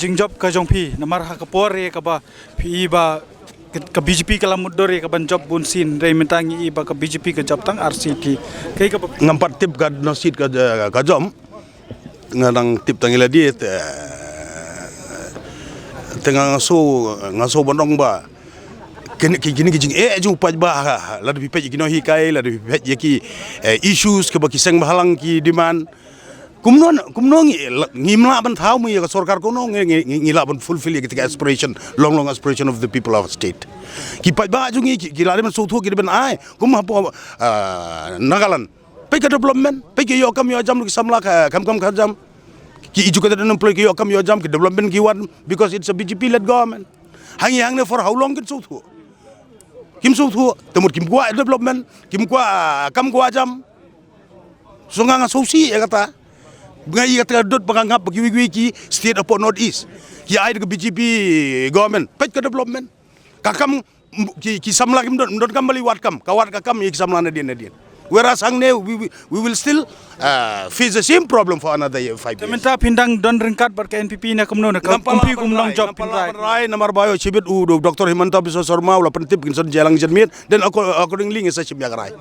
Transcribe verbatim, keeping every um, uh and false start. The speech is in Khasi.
Jingjop ka jong phi namar ha ka por ïa kaba phi i ba ka, ka B J P ka la mutdur ïa ka ban jop bun sien, hynrei mynta ngi i ba ka B J P ka jop tang ar seat. Kaei kaba ngam pat tip ka no seat ka, ka jop. Nga dang tip tang ïa lade te, te nga sngew, nga sngew ban ong ba kine ki, kine ki jingeh jong u paidbah, lada phi peit ïa ki nonghikai, lada phi peit ïa ki, eh, issues kiba ki seng bhalang ki demand. Kumno, kumno ngi, ngim lah ban thaw mo ïa ka sorkar, kumno ngi, ngi, ngi, ngi lah ban fulfill ïa kita ki aspiration, long long aspiration of the people of state. Ki paidbah jong ngi ki, ki la dei ban sngewthuh, ki dei ban ai. Kum hapoh, ah, Nagaland. Peit ka development, peit ki ïoh kam ïoh jam ki samla ka, kam kam ka jam. Ki educated unemployed ki ïoh kam ïoh jam, ki development ki wan, because it's a B J P led government. Hangne hangne for how long kin sngewthuh? Kim sngewthuh, te mut kim kwah development, kim kwah, ah, kam kwah jam. So nga nga sngewsih ïa kata. Nga ïa kata ka dud ba nga ngap ba kiwei kiwei ki state hapoh North East ki ai da ka B J P government. Peit ka development. Ka kam, ki, ki samla kim don, don kam bali wad kam, ka wad ka kam ïa ki samla nadien nadien. Whereas hangne we, we, we will still, uh, face the same problem for another year, five years. Te mynta phin dang don ryngkat bad ka N P P ne kumno ne, ka kumpi kum nongjop phin rai? Namar ba ïoh shibit u Doctor Himanta Biswa Sarma u la pyntip kin sa ïalang janmiet, then acco-, accordingly ngin sa shim ïa ka rai.